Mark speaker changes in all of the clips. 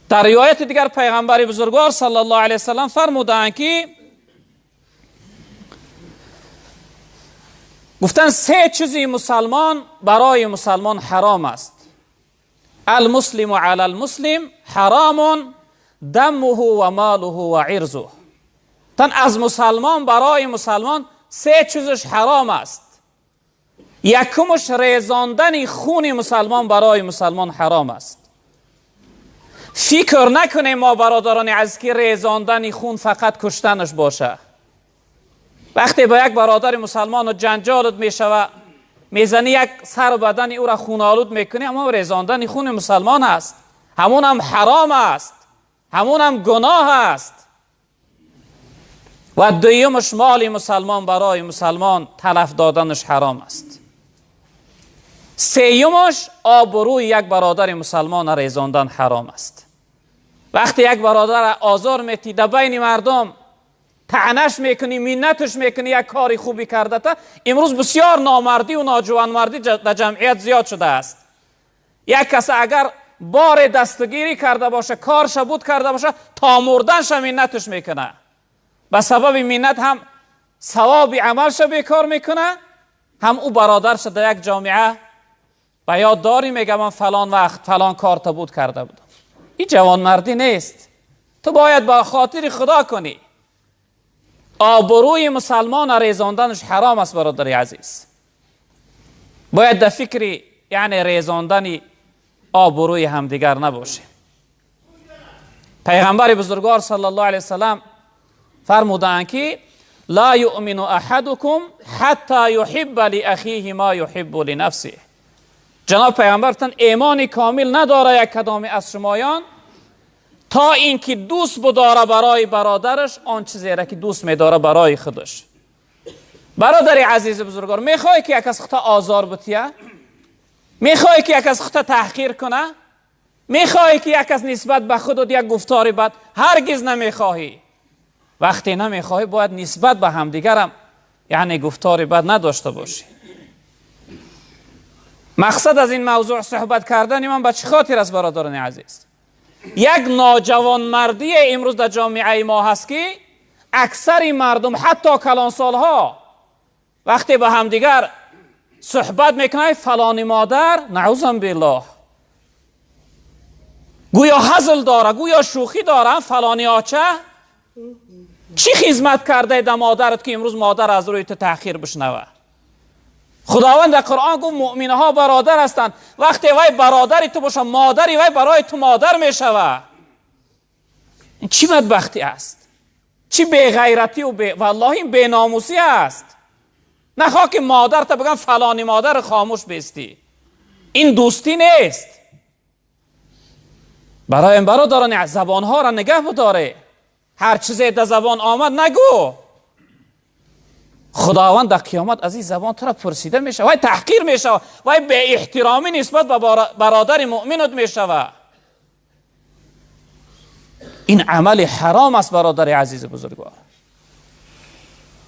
Speaker 1: Дар ривояти дигар пайғамбари бузургвор саллаллоҳу алайҳи васаллам фармудаанд, ки гуфтанд се чизи мусалмон барои мусалмон ҳаром аст. Алмуслиму ала алмуслим ҳаромун даммуҳу ва молуҳу ва ирзуҳ. Тан аз мусалмон барои мусалмон се чизаш ҳаром аст. Якумаш резондани хуни мусалмон барои мусалмон ҳаром аст. Фикр накунем мо бародарони азиз, ки резондани хун фақат куштанаш боша. Вақте ба як бародари мусалмону ҷанҷолат мешава, мезани, як сару бадани ӯра хунолуд мекунӣ, ҳамон резондани хуни мусалмон аст. Ҳамонам ҳаром аст, ҳамонам гуноҳ аст. Ва дуюмаш моли мусалмон барои мусалмон талаф доданаш ҳаром аст. Сеюмаш обрӯи як бародари мусалмона резондан ҳаром аст. Вақте як бародара озор метӣ, дар байни мардум таънаш мекунӣ, миннаташ мекунӣ, як кори хубӣ кардата. Имрӯз бисёр номардӣ ноҷуванмардӣ дар ҷамъият зиёд шудааст. Як кас агар боре дастгирӣ карда боша, корша буд карда боша, то мурданша миннаташ мекуна. Ба сабаби миннат ҳам савоби амалша бекор мекуна, ҳам ӯ бародарша дар як ҷомеа ба ёд дорӣ, мега ман фалон вақт фалон корта буд карда будам. Ин ҷавонмардӣ нест. Ту бояд ба хотири Худо кунӣ. Обрӯи мусалмона резонданаш ҳаром аст, бародари азиз. Бояд дар фикри яъне резондани обрӯи ҳамдигар набошем. Пайғамбари бузургвор саллаллоҳу алайҳи васаллам фармудаанд, ки ла юъмину аҳадукум ҳатта юҳибба лиахиҳи ма юҳиббу линафсиҳ. Ҷаноб пайғамбар гуфтанд, имони комил надора як кадоме аз шумоён то ин ки дӯст будора барои бародараш он чизеро ки дӯст медора барои худаш. Бародари азизи бузургвор, мехоҳӣ ки як аз хута озор бутия? Мехоҳӣ ки як аз хута таҳқир куна? Мехоҳӣ ки як аз нисбат ба худат як гуфтори бад? Ҳаргиз намехоҳӣ. Вақте намехоҳӣ, бояд нисбат ба ҳамдигарам яъне гуфтори бад надошта бошӣ. Мақсад аз ин мавзӯъ суҳбат кардани ман ба чӣ хотир аст, бародарони азиз? Як ноҷавонмардие имрӯз дар ҷомеаи мо ҳаст, ки аксари мардум, ҳатто калонсолҳо, вақте ба ҳамдигар суҳбат мекунанд, фалони модар, наъузан биллоҳ, гӯё ҳазл дора, гӯё шӯхӣ дора, фалони оча чӣ хизмат кардаи да модарат, ки имрӯз модар аз рӯи ту таъхир бишнава? Худованд дар Қуръон гуфт, муъминҳо бародар ҳастанд. Вақте вай бародари ту боша, модари вай барои ту модар мешава. Ин чӣ бадбахтӣ аст, чӣ беғайратию валлоҳи ин беномусӣ аст. Нахоҳ ки модарта бигӯям фалони модар, хомӯш бестӣ. Ин дӯстӣ нест. Барои бародарони, забонҳоро нигаҳ бидоре. Ҳар чизе дар забон омад, нагӯ. Худованд дар қиёмат аз ин забон тура пурсида мешава. Вай таҳқир мешава, вай беэҳтиромӣ нисбат ба бародари муъминат мешава. Ин амали ҳаром аст, бародари азизи бузургвор.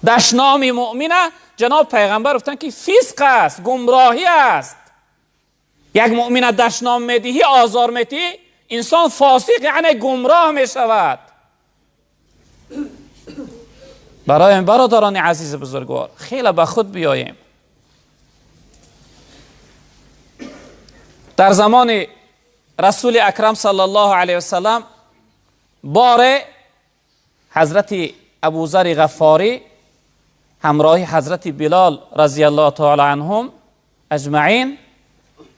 Speaker 1: Дашноми муъмина ҷаноб пайғамбар гуфтанд, ки фисқ аст, гумроҳӣ аст. Як муъмина дашном медиҳӣ, озор медиҳӣ, инсон фосиқ, яъне гумроҳ мешавад. Барои бародарони азизи бузургвор, хеле ба худ биёем. Дар замони расули акрам саллаллоҳу алайҳи васаллам боре ҳазрати Абузари Ғаффорӣ ҳамроҳи ҳазрати Билол разияллоҳу таала анҳум аҷмаин,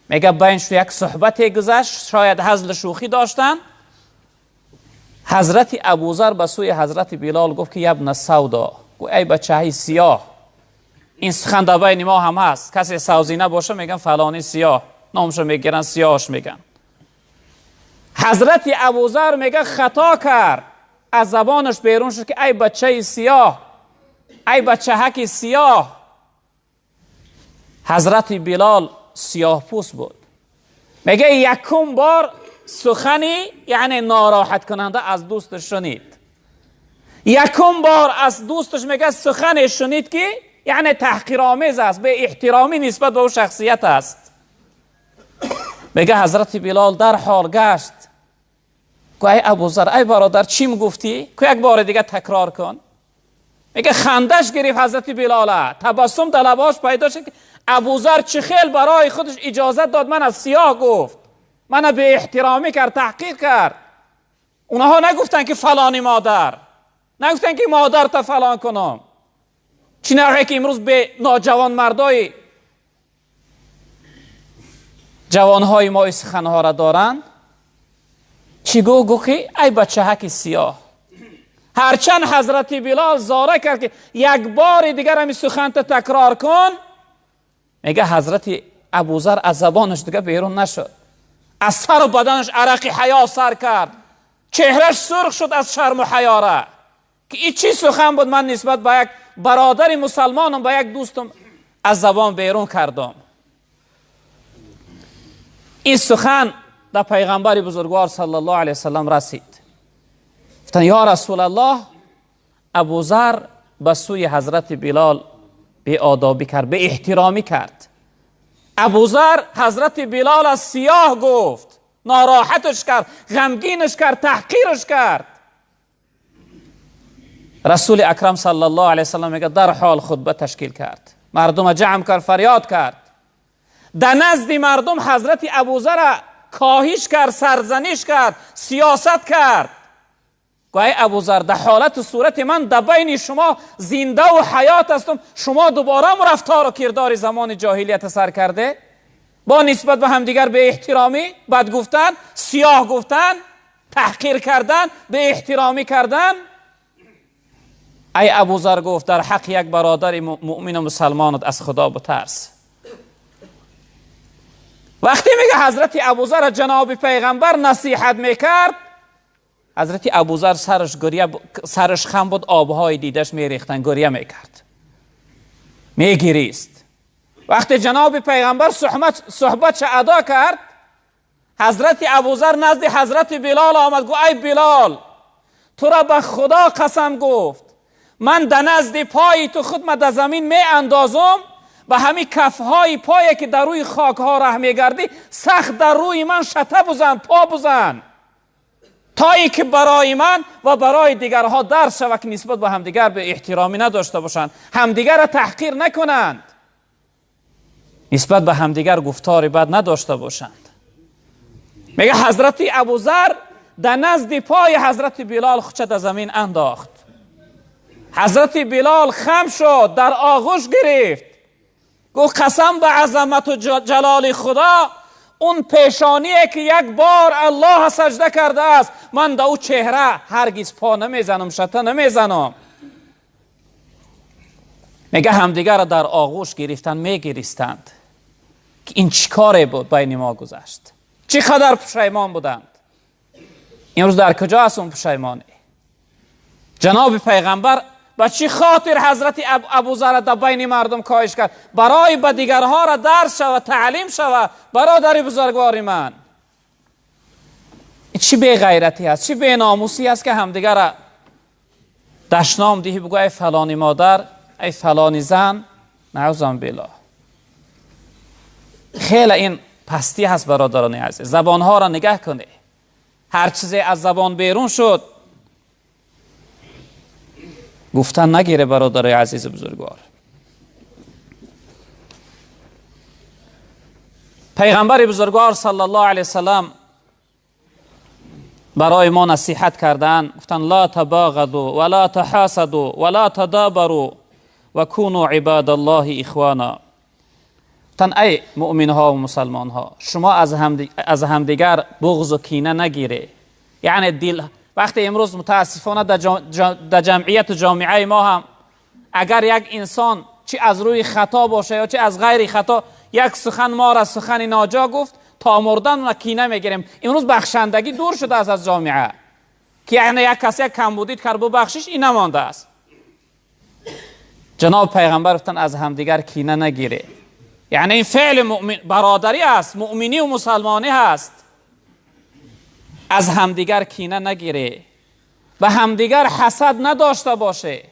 Speaker 1: мега, байншу як суҳбате гузашт, шояд ҳазлу шӯхӣ доштанд. Ҳазрати Абузар ба сӯи ҳазрати Билол гуфт, ки ябна савдо, гӯ эй бачаҳои сиёҳ. Ин сухан дар байни мо ҳам ҳаст. Касе савзина боша, меган фалони сиёҳ, номшо мегиранд, сиёҳш меган. Ҳазрати Абузар мега, хато кард, аз забонаш берун шуд, ки эй бачаи сиёҳ, эй бачаҳаки сиёҳ. Ҳазрати Билол сиёҳпӯст буд. Мега, якум бор сухани яъне нороҳаткунанда аз дӯсташ шунид. Якум бор аз дӯсташ, мега, сухане шунид, ки яъне таҳқиромез аст, беэҳтиромӣ нисбат ба ӯ шахсият аст. Мега, ҳазрати Билол дарҳол гашт. گو ای ابوذر، ای برادر چی گفتی؟ کو یک بار دیگه تکرار کن. میگه خندش گرفت حضرت بلال، تبسم در لباش پیدا شد که ابوذر چه خیل برای خودش اجازه داد من از سیاه گفت، من به احترامی کرد، تحقیر کرد. اونها نگفتن که فلانی مادر، نگفتن که مادر تا فلان کنم. چی نوعی که امروز به ناجوان مردای جوانهای ما سخنها را دارند. چی گو؟ گو که ای بچه هک سیاه. هرچند حضرت بلال زاره کرد که یک بار دیگر همی سخن تکرار کن، میگه حضرت ابوذر از زبانش دیگه بیرون نشد، از سر و بدنش عرق حیا سر کرد، چهرش سرخ شد از شرم و حیا را که این چی سخن بود من نسبت به یک برادر مسلمانم، به یک دوستم از زبان بیرون کردم. این سخن در پیغمبر بزرگوار صلی الله علیه وسلم رسید. گفتن یا رسول الله، ابوذر به سوی حضرت بلال بی آدابی کرد، به احترامی کرد. ابوذر حضرت بلال از سیاه گفت، ناراحتش کرد، غمگینش کرد، تحقیرش کرد. رسول اکرم صلی الله علیه وسلم میگه در حال خطبه تشکیل کرد، مردم جمع کرد، فریاد کرد. در نزد مردم حضرت ابوذر کاهش کرد، سرزنش کرد، سیاست کرد. گوی ابوذر در حالت صورت من در بین شما زنده و حیات هستم، شما دوباره رفتار و کردار زمان جاهلیت سر کرده با نسبت به همدیگر به احترامی بد گفتن، سیاه گفتن، تحقیر کردن، به احترامی کردن. ای ابوذر گفت در حق یک برادر مؤمن و مسلمانت از خدا بترس. وقتی میگه حضرت ابوذر جناب پیغمبر نصیحت میکرد، حضرت ابوذر سرش گریه، سرش خم بود، آبهای دیدش میریختن، گریه میکرد، میگریست. وقتی جناب پیغمبر صحبت ادا کرد، حضرت ابوذر نزد حضرت بلال آمد، گفت ای بلال، تو را به خدا قسم گفت من در نزد پای تو خود من در زمین می اندازم، به همین کفهای پایی که در روی خاکها ره میگردی سخت در روی من شته بزن، پا بزن، تا اینکه برای من و برای دیگرها درس شود که نسبت به همدیگر به احترامی نداشته باشند، همدیگر را تحقیر نکنند، نسبت به همدیگر گفتار بد نداشته باشند. میگه حضرت ابوذر در نزد پای حضرت بلال خودش در زمین انداخت. حضرت بلال خم شد، در آغوش گرفت، گفت قسم به عظمت و جلال خدا، اون پیشانیه که یک بار الله سجده کرده است، من در او چهره هرگز پا نمیزنم، شته نمیزنم. میگه همدیگر را در آغوش گرفتن، میگریستند که این چی کاری بود بین ما گذشت، چقدر پشیمان بودند. امروز در کجا است اون پشیمانی؟ جناب پیغمبر با چی خاطر حضرت ابوذر در بین مردم کاهش کرد؟ برای به دیگرها را درس شود، تعلیم شود. برادر بزرگوار من، چی بی غیرتی است، چی بی ناموسی است که همدیگر را دشنام دهی، بگو ای فلانی مادر، ای فلانی زن، نعوذ بالله. خیلی این پستی هست برادران عزیز. زبانها را نگه کنی، هر چیزی از زبان بیرون شد گفتن نگیره برادر عزیز بزرگوار. پیغمبر بزرگوار صلی الله علیه وسلم برای ما نصیحت کردن، گفتن لا تباغضوا ولا تحاسدوا ولا تدابروا وكونوا عباد الله اخوانا. گفتن ای مؤمن ها و مسلمان ها، شما از همدیگر بغض و کینه نگیره. یعنی دل وقتی امروز متاسفانه در جمعیت جامعه ما هم اگر یک انسان چی از روی خطا باشه یا چی از غیر خطا یک سخن ما را سخن ناجا گفت، تا مردن و کینه میگیریم. امروز بخشندگی دور شده از جامعه که یعنی یک کسی کمبودید کرد بخشش این نمانده است. جناب پیغمبر گفتن از همدیگر کینه نگیره. یعنی این فعل مؤمن برادری است، مؤمنی و مسلمانی هست. از همدیگر کینه نگیره، به همدیگر حسد نداشته باشه.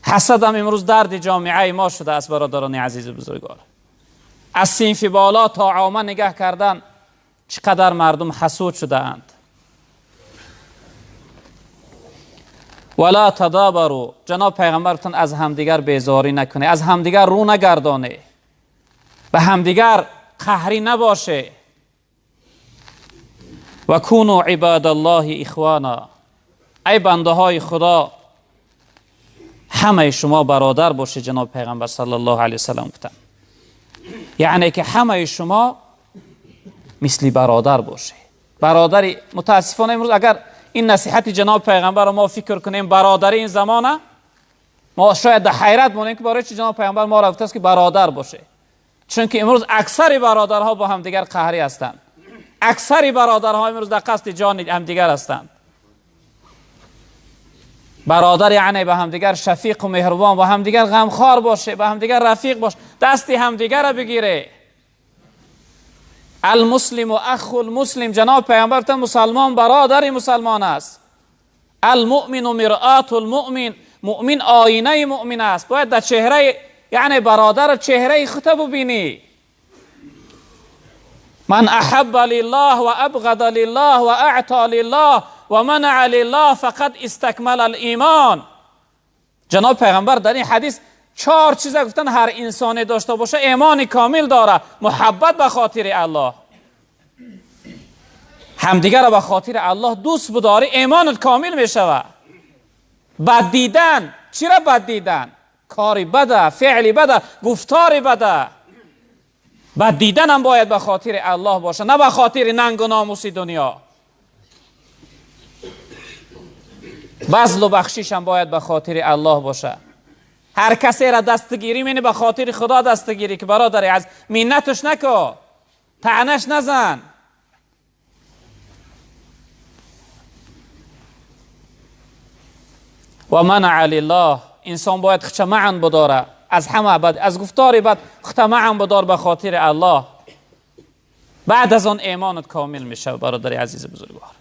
Speaker 1: حسد هم امروز درد جامعه ما شده است برادران عزیز بزرگوار. از صنف بالا تا عامه نگه کردن چقدر مردم حسود شده اند. ولا تدابروا، جناب پیغمبرتون از همدیگر بیزاری نکنه، از همدیگر رو نگردانه، به همدیگر قهری نباشه. و کونوا عباد الله اخوانا، ای بنده های خدا همه شما برادر باشه. جناب پیغمبر صلی الله علیه وسلم گفتن یعنی که همه شما مثل برادر باشه. برادری متاسفانه امروز اگر این نصیحت جناب پیغمبر رو ما فکر کنیم، برادری این زمانه ما شاید در حیرت مونیم که برای چی جناب پیغمبر ما را گفته است که برادر باشه، چون که امروز اکثر برادرها با همدیگر قهری هستند، اکثر برادرها امروز در قصد جان همدیگر هستند. برادر یعنی به همدیگر شفیق و مهربان، با همدیگر غمخوار باشه، به همدیگر رفیق باشه، دستی همدیگر را بگیره. المسلم و اخو المسلم، جناب پیامبر گفتند مسلمان برادر مسلمان است. المؤمن و مرآة المؤمن، مؤمن آینه مؤمن است. باید در چهره یعنی برادر چهره خود ببینی. من احب لله و ابغض لله و اعطى لله و منع لله فقد استکمل الایمان. جناب پیغمبر در این حدیث 4 چیز گفتن هر انسانی داشته باشه ایمان کامل داره. محبت به خاطر الله، همدیگر را به خاطر الله دوست بداری ایمانت کامل میشوه. بد دیدن، چرا بد دیدن؟ کاری بده، فعلی بده، گفتاری بده. بد دیدن هم باید به خاطر الله باشه، نه به خاطر ننگ و ناموس دنیا. بذل و بخشش هم باید به خاطر الله باشه. هر کسی را دستگیری مینی به خاطر خدا دستگیری که برادر از منتش نکو، طعنش نزن. و منع لله، انسان باید خودش معن بداره از همه بد، از گفتار بد خودش معن بدار به خاطر الله. بعد از آن ایمانت کامل میشه برادر عزیز بزرگوار.